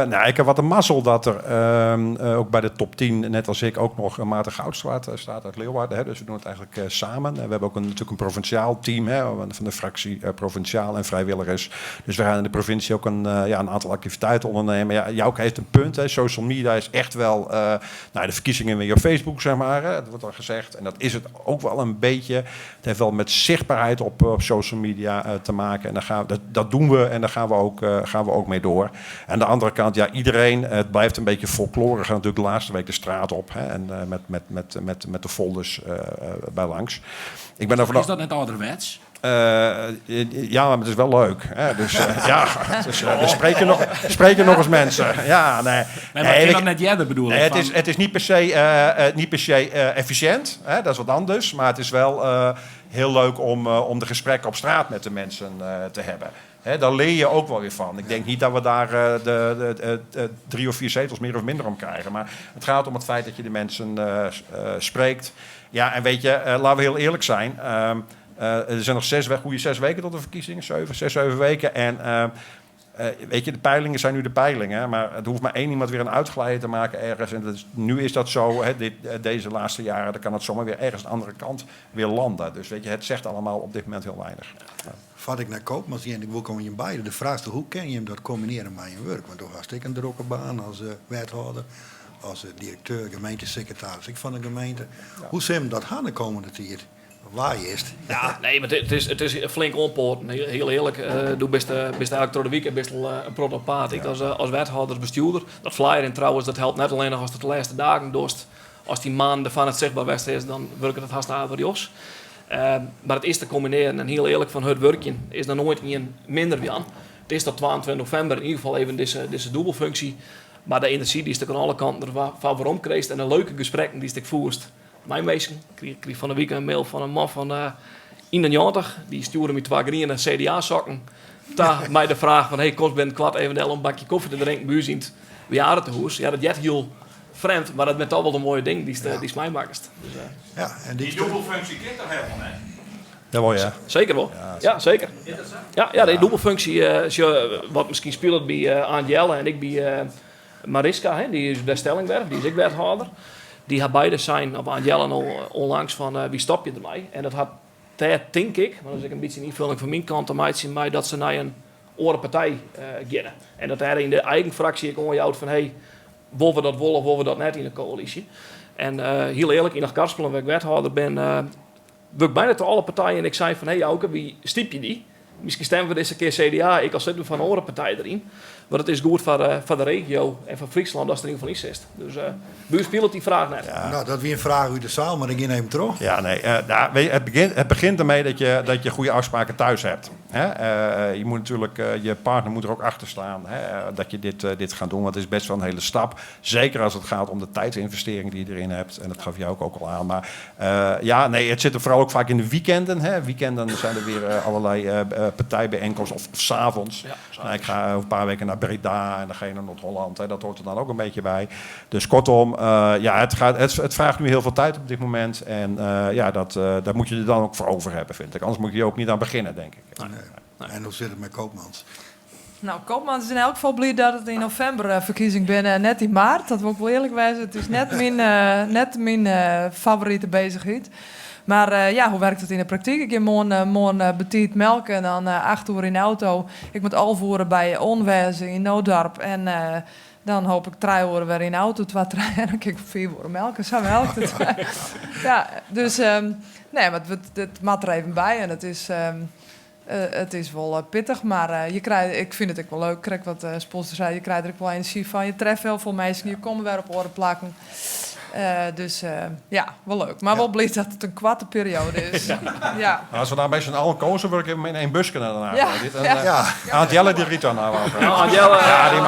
Nou, ik ha wat de mazzel dat der ook by de top 10, net as ik, ook noch Maarten Goudzwaard staat uit Leeuwarden. Hè, dus we doen het eigenlijk samen. We hebben ook natuurlijk een provinciaal team, hè, van de fractie provinciaal en vrijwilligers. Dus we gaan in de provincie ook ja, een aantal activiteiten ondernemen. Ja, Jouke heeft een punt. Hè. Social media is echt wel nou, de verkiezingen weer op Facebook, zeg maar. Hè. Dat wordt al gezegd. En dat is het ook wel een beetje. Het heeft wel met zichtbaarheid op social media te maken. En dat doen we en daar gaan we ook mee door. Aan de andere kant, ja, iedereen, het blijft een beetje folklore. Gaat natuurlijk de laatste week de straat op. Hè, en met de folders bij langs. Ik ben Is dat net ouderwets? Ja, maar het is wel leuk. Hè? Dus ja, dus, er spreken nog eens mensen. Ja, nee. Nee, maar nee, dat net jij bedoel nee, het is niet per se efficiënt. Hè? Dat is wat anders. Maar het is wel heel leuk om de gesprekken op straat met de mensen te hebben. Hè, daar leer je ook wel weer van. Ik denk niet dat we daar de drie of vier zetels meer of minder om krijgen. Maar het gaat om het feit dat je de mensen spreekt. Ja, en weet je, laten we heel eerlijk zijn. Er zijn nog goede 6 weken tot de verkiezingen. 7, 6, 7 weken. En Weet je, de peilingen zijn nu de peilingen, maar het hoeft maar één iemand weer een uitglijder te maken ergens. En dat is, nu is dat zo, hè, deze laatste jaren, dan kan het zomaar weer ergens aan de andere kant weer landen. Dus weet je, het zegt allemaal op dit moment heel weinig. Ja. Vat ik naar Koopmans en ik wil komen je beide. De vraag is hoe kan je hem dat combineren met je werk? Want toen was ik een drukke baan als wethouder, als directeur, gemeentesecretaris ik van de gemeente. Hoe zou hem dat gaan de komende tijd? Waar is het? Ja, nee, maar het is flink ompoorten. Heel, heel eerlijk, doe best eigenlijk door de week best wel een prot op paad. Ik als wethouder, bestuurder, dat flyeren trouwens, dat helpt net alleen nog als het de laatste dagen dorst. Als die maanden van het zichtbaar west is, dan werkt het haast averechts. Maar het is te combineren en heel eerlijk, van het werkje is er nooit een minder aan. Het is tot 22 november in ieder geval even deze dubbelfunctie. Maar de energie die is er aan alle kanten van waarom kreeg en de leuke gesprekken die ik voerst. Mijn meesten, ik kreeg van de week een mail van een man van 91. Die stuurde me twee groene CDA-sokken. Daar mij de vraag van, hey, kost ben kwart even om een bakje koffie te drinken, bij u zien het bejaardentehuis. Ja, dat jet heel vreemd, maar dat bent toch wel een mooie ding die die is mij maakt. Dus, Ja, en die Die dubbelfunctie kent toch helemaal niet? Jawel, ja. Zeker wel. Ja, zeker. Ja, die dubbelfunctie, zo, wat misschien speelt bij Angela en ik bij Mariska, hè, die is bij Stellingwerf, die is ik wethouder. Die had beide zijn op Angela al onlangs van wie stop je ermee? En dat had daar denk ik, maar dat is ook een beetje een invulling van mijn kant, te maken mij dat ze naar een andere partij gaan. En dat daar in de eigen fractie ik onjoud van hey, willen we dat wel of willen we dat net in de coalitie? En heel eerlijk, in Karspelen, waar ik wethouder ben, wil ik bijna tot alle partijen en ik zei van hey Jouke, wie stiep je die? Misschien stemmen we deze keer CDA, ik al zit van een andere partij erin. Maar het is goed voor de regio en voor Friesland als er in ieder geval in zit. Dus buur speelt die vraag net. Nou, dat weer een vraag uit de zaal, maar ik ging even terug. Ja, nee. Nou, weet je, het begint ermee dat je goede afspraken thuis hebt. Hè? Je moet natuurlijk, je partner moet er ook achter staan, hè, dat je dit gaat doen. Want het is best wel een hele stap. Zeker als het gaat om de tijdsinvestering die je erin hebt. En dat gaf jou ook al aan. Maar ja, nee, het zit er vooral ook vaak in de weekenden. Hè? Weekenden zijn er weer allerlei partijbijeenkomsten of 's avonds. Ja, 's Nou, ik ga over een paar weken naar Breda en dan ga je naar Noord-Holland. Hè. Dat hoort er dan ook een beetje bij. Dus kortom, ja, het vraagt nu heel veel tijd op dit moment. En ja, daar moet je er dan ook voor over hebben, vind ik. Anders moet je er ook niet aan beginnen, denk ik. Nee. Nee. En hoe zit het met Koopmans? Nou, Koopmans is in elk geval blij dat het in november verkiezing binnen en net in maart. Dat wil ik wel eerlijk wijzen. Het is net mijn favoriete bezigheid. Maar ja, hoe werkt het in de praktijk? Ik heb morgen betiet melken en dan 8 uur in de auto. Ik moet alvoeren bij Onwezen in Nootdorp. En dan hoop ik 3 uur weer in de auto te rijden. En dan kijk ik 4 uur melken. Zo helpt het. Ja, dus, nee, maar het mat er even bij. En het is wel pittig, maar je krijgt, ik vind het ook wel leuk. Ik krijg wat sponsors zei, je krijgt er ook wel energie van. Je treft heel veel mensen, je komt weer op oren plakken. Dus ja, wel leuk. Maar wel blij dat het een kwarte periode is. Ja. Nou, als we daar bij z'n allen kozen, word ik even in één busje naar daarna. Dit, en, Ja. Angela die riet dan nou ook. Nou, Angela, Ja, die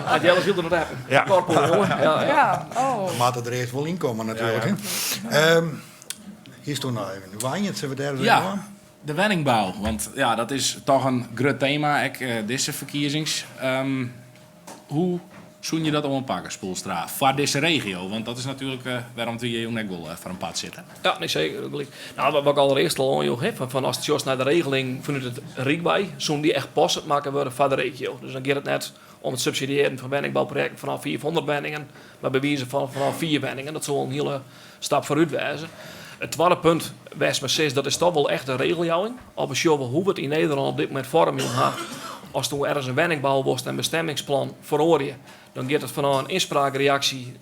Angela ziet er nog even. Carpool, jongen. Ja, ja. Ja, oh. Dan moet het er eerst wel inkomen natuurlijk. Hè. Hier is toch nog even Wijnend, zullen we daar eens even aan? De wenningbou, want ja, dat is toch een groot thema, ik, deze verkiezings. Hoe zoen je dat aanpakken, Spoelstra, voor deze regio? Want dat is natuurlijk waarom we hier net wel voor een pad zitten. Ja, nee, zeker. Nou, wat ik allereerst al aanjoeg, hè, van als het just naar de regeling vanuit het Rijk bij, zo'n die echt passend maken worden voor de regio. Dus dan gaat het net om het subsidiëren van wenningbouwprojecten vanaf 400 wenningen, maar bij wijze van vanaf 4 wenningen. Dat zal een hele stap vooruit wijzen. Het tweede punt, West maar 6, dat is toch wel echt een regeljouwing. Op een show hoe we het in Nederland op dit moment vormen hebben. Als toen ergens een wenningbouw was en bestemmingsplan veroorje, dan gaat het van een inspraakreactie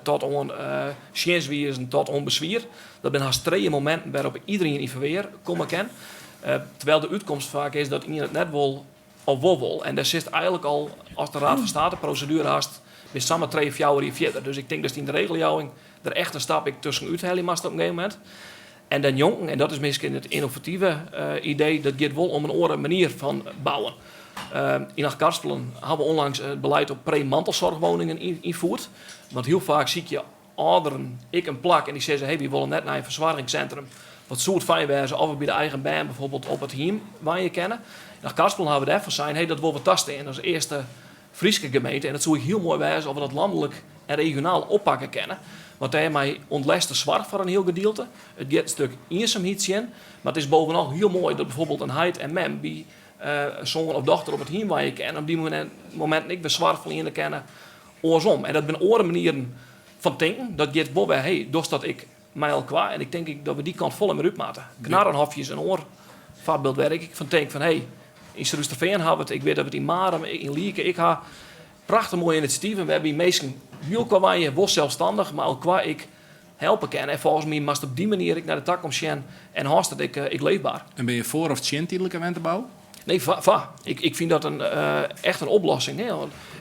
tot een uh, tot een bezwier. Dat zijn haast twee momenten waarop iedereen in verweer komen kan. Terwijl de uitkomst vaak is dat iedereen het net wil of wel wil. En daar zit eigenlijk al, als de Raad van State procedure haast, met samen twee of jaar verder. Dus ik denk dat in de regeljouwing er echt een stap ik tussen uithalen mast op een gegeven moment. En dan jongen, en dat is misschien het innovatieve idee, dat gaat wel om een andere manier van bouwen. In Achtkarspelen hebben we onlangs het beleid op pre-mantelzorgwoningen ingevoerd. Want heel vaak zie je ouderen, ik een plak, en die zeggen, hey, we willen net naar een verzorgingscentrum. Wat soort fijn wijze of we bij de eigen baan bijvoorbeeld op het hiem waar je kennen. In Achtkarspelen hebben we daarvoor zijn, hey, dat willen we tasten in als eerste Frieske gemeente. En dat zou ik heel mooi wijzen of we dat landelijk en regionaal oppakken kennen. Want daarmee ontlast de zorg voor een heel gedeelte. Het gaat een stuk eenzaamheid in. Maar het is bovenal heel mooi dat bijvoorbeeld een heit en mem bij soan of dochter op it hiem wenje kin en op dy mominten ek wer soarch ferliene kinne oarsom. En dat binne oare manieren fan tinken. Dat giet wol wer, hey, dochst dat ek mei elkoar? En ik tink ek dat we dy kant folle mear út moatte. Knarrenhofje is in oar foarbyld wêr ik fan tink fan hey, yn Surhústerfean hawwe we it, ik wit dat we it yn Marum, yn Lieke ek ha. Prachtich moaie inisjativen wêrby minsken by elkoar wenje, wol selsstannich, mar elkoar ek helpe kinne. En folgens my moatst op dy manier ek nei de takomst sjen en hâldst it ek, ek leefber. En binne je foar of tsjin tydlike wentebou? Nee, foar. Ik, ik fyn dat in, echt in oplossing. Hè.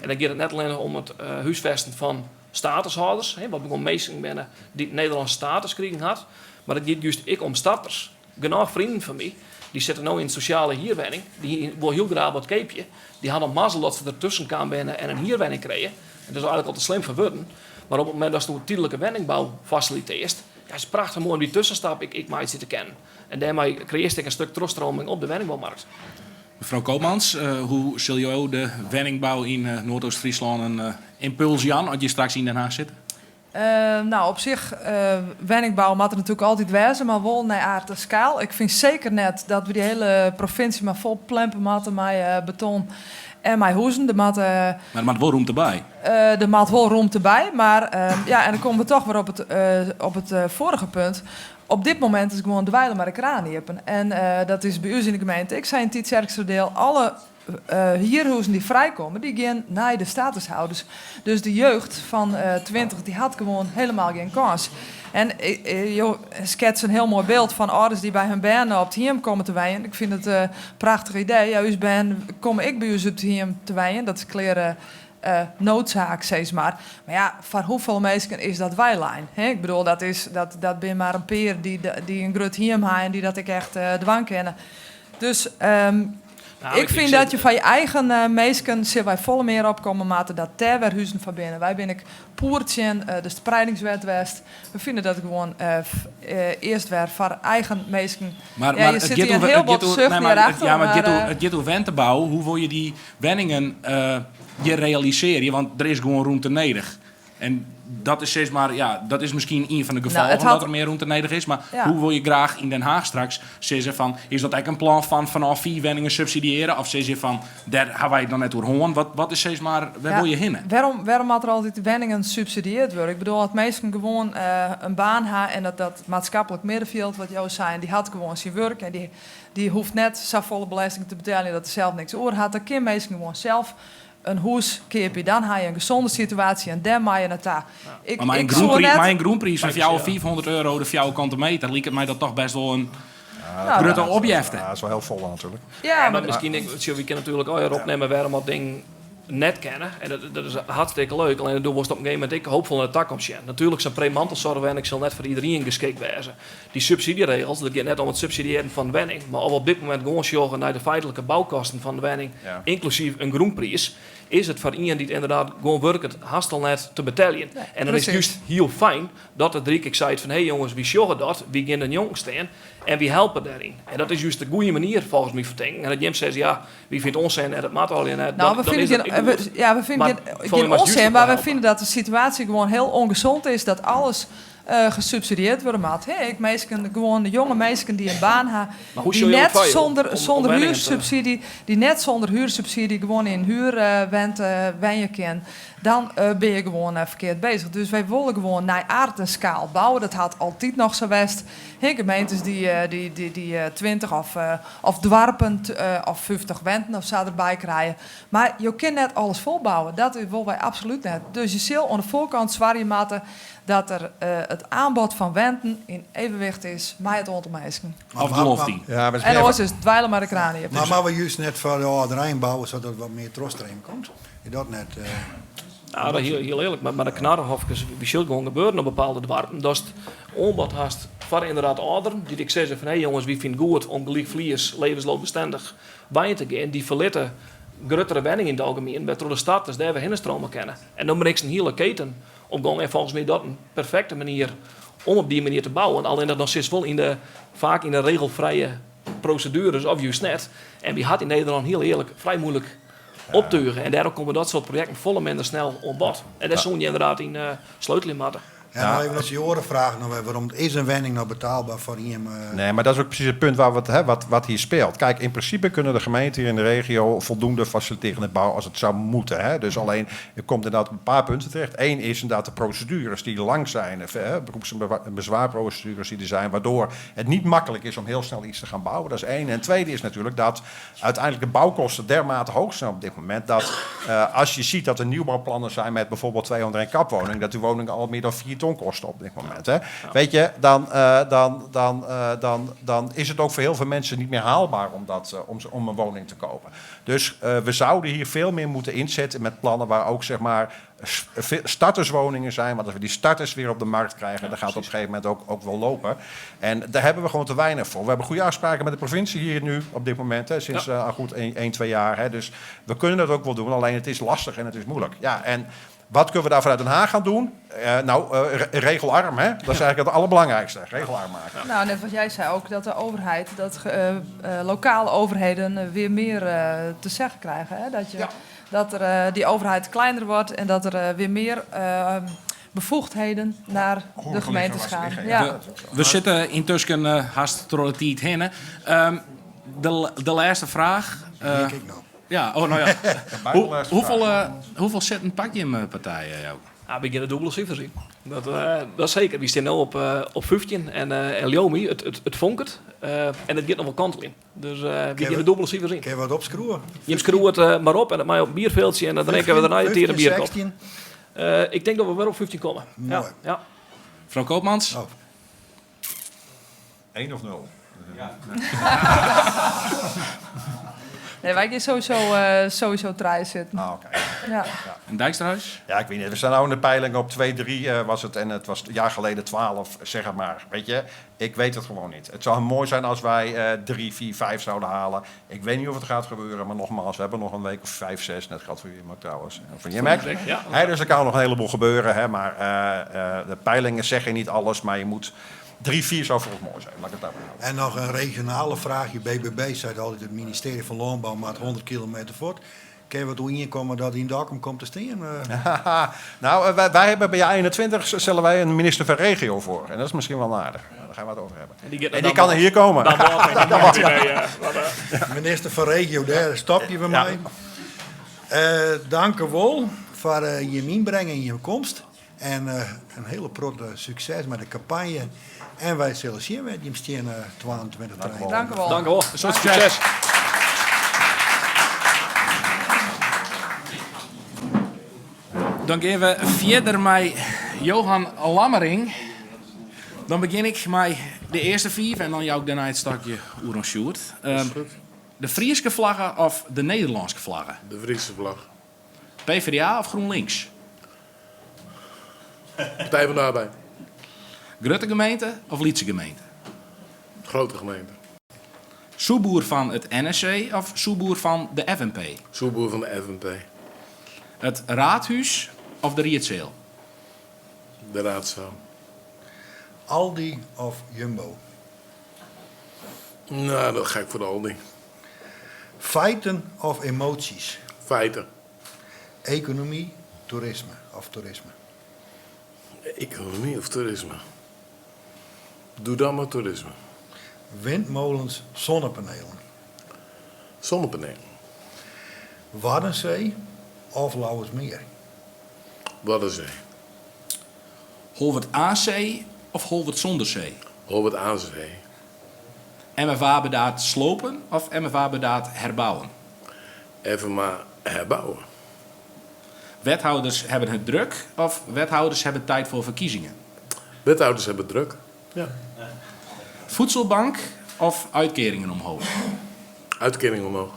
En dan giet it net allinnich om it húsfesten fan statushâlders, hè, wat gewoan minsken binne dy't Nederlânske status krigen hat, mar it giet just ek om starters. Genôch freonen fan my, dy sitte no yn in sosjale hierwenning, dy wolle hiel graach wat keapje. Dy ha noch mazzel dat se der tusken kaam binne en in hierwenning krije. En dat is eigenlik al te slim foar wurden. Mar op it momint datst in tydlike wenningbou fasilitearst, ja, is it prachtich moai om dy tuskenstap ek, ek meitsje te kinnen. En dêrmei kreëarst ek in stuk trochstroming op de wenningboumarkt. Mefrou Koopmans, hoe sil jo de wenningbou yn Noardoost-Fryslân in ympuls jaan as je straks yn Den Haag sitte? Nou, op sich, wenningbou moat der natuerlik altyd wêze, mar wol nei aard en skaal. Ik fyn seker net dat we dy hiele provinsje mar fol plempe moatte mei beton en mei huzen. Der moat, Mar der moat wol rûmte by. Der moat wol rûmte by, mar ja, en dan komme we toch wer op it, op it foarige punt. Op dit momint is gewoan dweile mei de kraan iepen. En dat is by ús yn de gemeente ek sa yn Tytsjerksteradiel. Alle hierhuzen dy't frijkomme, dy gean nei de statushouders. Dus de jeugd fan 20 dy hat gewoan helemaal gjin kâns. En jo sketse in hiel moai byld fan âlders dy't by hun bern op it hiem komme te wenjen. Ik fyn it in prachtich idee. Ja, ús bern komme ek by ús op it hiem te wenjen. Dat is kleare noodzaak, sis mar. Mar ja, foar hoefolle minsken is dat weilein? Hè? Ik bedoel, dat, is, dat, dat binne mar in pear dy't in grut hiem ha en dy't dat ek echt dwaan kinne. Dus Nou, ik fyn dat je foar je eigen minsken sille wy folle mear opkomme moatte dat dêr wer huzen foar binne. Wy binne ek poer tsjin de spreidingswet west. We fine dat gewoan earst wer foar eigen minsken. Mar, Ja, mar je it sitte giet hjir oer, hiel it bot giet oer, suchten nee, mar, it, hjirachter, ja, mar it giet mar oer, it giet oer wentebou. Hoe wol je dy wenningen hjir realisearje? Want der is gewoan rûmte nedich. En dat is sis mar, ja, dat is miskien ien fan de Nou, gefolgen it hat dat der mear rûmte nedich is. Mar Ja. hoe wol je graach yn Den Haag straks sizze fan, is dat ek in plan fan fanôf 5 wenningen subsidieare? Of sizze je fan, dêr ha wy it noch net oer hân. Wat, wat is sis mar, wêr Ja, wol je hinne? wêrom, wêrom moat der altyd wenningen subsidieard wurde? Ik bedoel, as minsken gewoan in baan ha en dat, dat maatskaplik middenfjild wat jo seinen, dy hat gewoan syn wurk en dy, dy hoecht net safolle belesting te beteljen dat er sels niks oer hat. Dan kin minsken gewoan sels in hûs keapje. Dan ha je in gezonde situaasje en dêr mei je nei ta. Ik, Mar mei in ik soe grûnpriis, net. mei in grûnpriis fan fjouwer, 500 euro de fjouwerkante meter liket my dat toch best wol in Nou, grutte dat, opjefte. Ja, dat is wol hiel folle natuerlik. ja, Ja, mar maar miskien, ik, sjoch, wy kinne natuerlik allegear opnimme wêrom dat ding net kinne. En dat, dat is hartstikke leuk. Allinne do wolst op in gegeven momint ek hoopfol nei de takomst sjen. Natuerlik, sa'n pre-mantelsoarchwenning sil net foar iderien geskikt wêze. Dy subsydzjeregels, dat giet net om it subsidiearjen fan de wenning, mar of we op dit momint gewoan sjogge nei de feitlike boukosten fan de wenning, Ja. ynklusyf in grûnpriis, is it foar ien dy't ynderdaad gewoan wurket hast al net te beteljen. Nee, En dan is it precies. just hiel fijn dat it Ryk ek seit fan hé jonges, wy sjogge dat, wy gean der njonken stean en wy helpe dêryn. En dat is just de goede manier folgens my fan tinken. En dat jim sizze, ja, wy fine it onsin en dat moat allegear net, Nou, dat, we dan fine is dat gjin, ek we, goed. ja, we fine Mar gjin, folgens gjin my moatst just onsin, op mar we helpe. fine dat de situaasje gewoan hiel ûngezond is, dat alles gesubsidieerd wurde moat. Hè, ek minsken, gewoan de jonge minsken dy't in baan ha, Maar hoe dy't sjogge jo net it foar jo sûnder, om, om sûnder wenningen te... huursubsidie, dy't net sûnder huursubsidie gewoan yn huurwente wenje kin, dan binne je gewoan ferkeard bezich. Dus wy wolle gewoan nei aard en skaal bouwe. Dat hat altyd noch sa west. Hè, gemeentes dy't dy, dy, dy 20 of, of doarpen of 50 wenten of sa derby krije. Mar jo kinne net alles folbouwe. Dat wolle wy absolút net. Dus je sil oan de foarkant soargje moatte dat der it aanbod fan wenten yn evenwicht is mei it oantal minsken. Of de loft yn. Ja, maar En oars is dweile mei de kraan iepen. Maar moatte we just net foar de âlderein bouwe sadat der wat mear trochstream komt? Is dat net... Nou, dat hiel, hiel earlik, mar de knarrenhofkes, wy sjogge it gewoan gebeuren op bepaalde doarpen, datst oanbod hast foar ynderdaad âlderen, dy't ek sizze fan hé jonges, wy fine it goed om gelykfliers, levensloopbestendich wenjen te gean, dy ferlitte gruttere wenningen yn it algemien, wêrtroch de starters dêr wer hinne strome kinne. En dan bringst in hiele keten op gong en folgens my is dat in perfekte manier om op dy manier te bouwen. Allinnich dan sitst wol yn de, faak yn de regelfrije prosedueres of just net. En wy hat yn Nederlân hiel earlik frij moeilik optugen. En dêrom komme dat soart projekten folle minder snel oan bod. En dêr soene je ynderdaad yn sleutelje moatte. Ja, no even op dy oare fraach noch wer werom. Is in wenning no betaalber foar ien? Nee, maar dat is ook precies het punt waar wat, hè, wat, wat hier speelt. Kijk, in principe kunnen de gemeenten hier in de regio voldoende faciliteren het bouwen als het zou moeten. Hè. Dus alleen, er komt inderdaad een paar punten terecht. Eén is inderdaad de procedures die lang zijn, hè, beroeps- en bezwaarprocedures die er zijn, waardoor het niet makkelijk is om heel snel iets te gaan bouwen. Dat is één. En tweede is natuurlijk dat uiteindelijk de bouwkosten dermate hoog zijn op dit moment, dat als je ziet dat er nieuwbouwplannen zijn met bijvoorbeeld 201 kapwoningen, dat die woningen al meer dan 4 ton kosten op dit moment. Hè. Weet je, dan, dan, dan, dan, dan is het ook voor heel veel mensen niet meer haalbaar om een woning te kopen. Dus we zouden hier veel meer moeten inzetten met plannen waar ook, zeg maar, starterswoningen zijn. Want als we die starters weer op de markt krijgen, dan gaat het op een gegeven moment ook wel lopen. En daar hebben we gewoon te weinig voor. We hebben goede afspraken met de provincie hier nu op dit moment, hè, sinds goed 1, 2 jaar. Hè. Dus we kunnen dat ook wel doen, alleen het is lastig en het is moeilijk. Ja, en wat kunnen we daar vanuit Den Haag gaan doen? Nou, regelarm, hè? Dat is eigenlijk het allerbelangrijkste. Regelarm maken. Ja. Nou, net wat jij zei ook, dat de overheid, dat lokale overheden weer meer te zeggen krijgen. Hè? Dat je, dat er, die overheid kleiner wordt en dat er weer meer bevoegdheden naar de gemeentes gaan. Ja. We zitten intussen haast door de tijd heen. De laatste vraag. Ik nog. Ja, oh nou ja. Hoeveel zetten pak je in mijn partij, Jouke? Ja, we beginnen dubbele cijfers zien. Dat zeker. We staan nu op 15 en Ljomi, het vonkert. En het gaat nog wel kantelen. Dus we beginnen dubbele cijfers in. Kun je wat opschroeven? Je schroeit het maar op en het mij op een bierveeltje en dan drinken we daarna het hier een bierkop. 16? Ik denk dat we weer op 15 komen. Mooi. Ja, ja. Mevrouw Koopmans? Oh. 1 of 0? Ja. Nee, wij gaan sowieso trui zitten. Ah, oké. Ja. Ja. En Dijksterhuis? Ja, ik weet niet. We staan nou in de peiling op 2, 3 was het. En het was een jaar geleden 12, zeg het maar. Weet je, ik weet het gewoon niet. Het zou mooi zijn als wij 3, 4, 5 zouden halen. Ik weet niet of het gaat gebeuren, maar nogmaals, we hebben nog een week of 5, 6. Net geldt voor jullie ook trouwens. En voor Jim ook. Ja. Hè, dus er kan nog een heleboel gebeuren. Hè, maar de peilingen zeggen niet alles, maar je moet... 3, 4 zou voor ons mooi zijn. Laat ik het daarbij houden. En nog een regionale vraag. Je BBB zei altijd het ministerie van Landbouw maakt 100 kilometer voort. Kun je wat hoe inkomen dat in Dokkum komt te staan? Nou, wij hebben bij JA21 stellen wij een minister van regio voor. En dat is misschien wel aardig. Daar gaan we het over hebben. En die, en die kan hier komen. Dan dan nee, Minister van regio, daar stop je bij mij. Dank u wel voor je inbreng en je komst. En een hele grote succes met de campagne. En wij zullen zien met je steen 22 Dank u wel. Dank u wel. Dank u wel. Succes. Dan gaan we verder met Johan Lammering. Dan begin ik met de eerste 5 en dan jou ik daarna het stukje oer en Sjoerd. De Friese vlaggen of de Nederlandse vlaggen? De Friese vlag. PvdA of GroenLinks? Partij van de Arbeid. Grote gemeente of Lietse gemeente? Grote gemeente. Soeboer van het NSC of soeboer van de FNP? Soeboer van de FNP. Het raadhuis of de Rietzeel? De raadzaal. Aldi of Jumbo? Nou, dan ga ik voor de Aldi. Feiten of emoties? Feiten. Economie, toerisme of toerisme? Economie of toerisme? Doe dan maar toerisme. Windmolens, zonnepanelen. Zonnepanelen. Waddenzee of Lauwersmeer? Waddenzee. Holwert AC of Holwert zonder C? Holwert AC. MFA bedaad slopen of MFA bedaad herbouwen? FMA herbouwen. Wethouders hebben het druk of wethouders hebben tijd voor verkiezingen? Wethouders hebben het druk. Ja. Voedselbank of uitkeringen omhoog? Uitkering omhoog.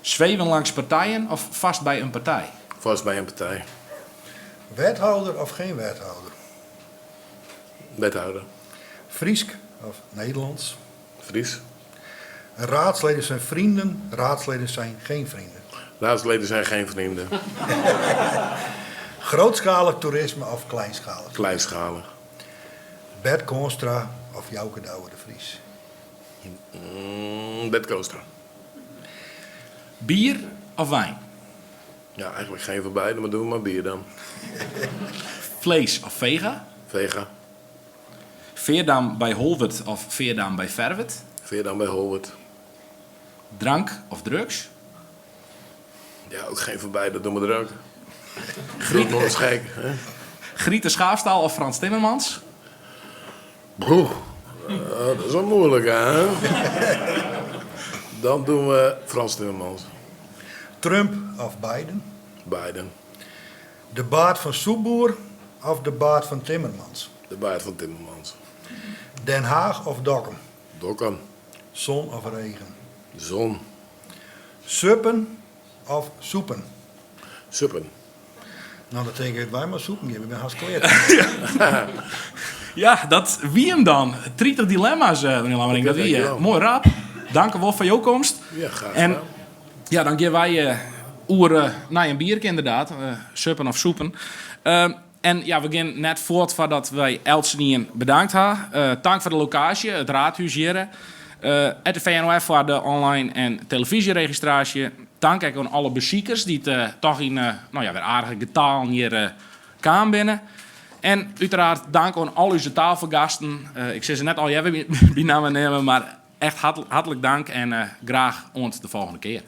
Zweven langs partijen of vast bij een partij? Vast bij een partij. Wethouder of geen wethouder? Wethouder. Friesk of Nederlands? Fries. Raadsleden zijn vrienden, raadsleden zijn geen vrienden. Raadsleden zijn geen vrienden. Grootschalig toerisme of kleinschalig? Kleinschalig. Bert Koonstra of Jouke Douwe de Vries? Bert Koonstra. Bier of wijn? Ja, eigenlijk geen van beide, maar doen we maar bier dan. Fleis of fega? Fega. Feardam by Holwert of Feardam by Ferwert? Feardam by Holwert. Drank of drugs? Ja, ook geen van beide, doe maar drank. Griet nog gek. Hè? Griete Schaafstal of Frans Timmermans? Broe, dat is wel moeilijk, hè? Dan doen we Frans Timmermans. Trump of Biden? Biden. De baard van Soepboer of de baard van Timmermans? De baard van Timmermans. Den Haag of Dokkum? Dokkum. Zon of regen? Zon. Suppen of soepen? Suppen. Nou, dan denk ik wij maar soepen geven. Ik ben hartstikke klaar. Ja, dat wie hem dan? 30 dilemma's, meneer Lammerink. Dat wie. Dankjewel. Mooi rap. Dank u wel voor jouw komst. Ja, graag En gedaan. ja, dan gaan wij oer naar een bierke inderdaad. Suppen of soepen. En ja, we gaan net voort voordat wij Eltsenien bedankt hebben. Dank voor de locatie, het raadhuis hier. Het VNOF voor de online en televisieregistratie. Dank ook aan alle beziekers die het toch in nou ja, weer aardige getalen hier kwamen binnen. En uiteraard dank aan al onze tafelgasten. Ik zei ze net al even bij namen nemen, maar echt hartelijk dank en graag ont de volgende keer.